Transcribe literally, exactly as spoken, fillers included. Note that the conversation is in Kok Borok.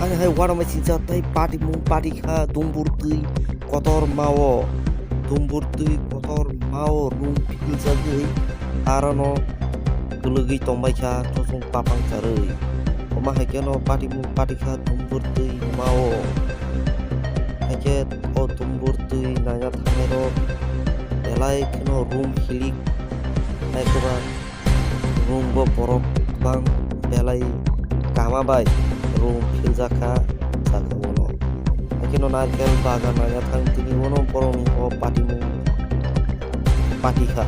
Ani hai uanama sijak tei patimung patikha dumbur twi kotor mao, dumbur twi kotor mao room philjagwi arono kwlwgwi tongbaikha chosong papang charwi. Omo hai kheno patimung patikha dumbur twi mao. Haikhe o dumbur twi naina thangnairok belai kheno room hilik hai kwbang. Room bo borok bang belai kama bai room philjakha jaga ulo. Haikhe no narkel bagan naina thang tini uno borokni o patimung patikha.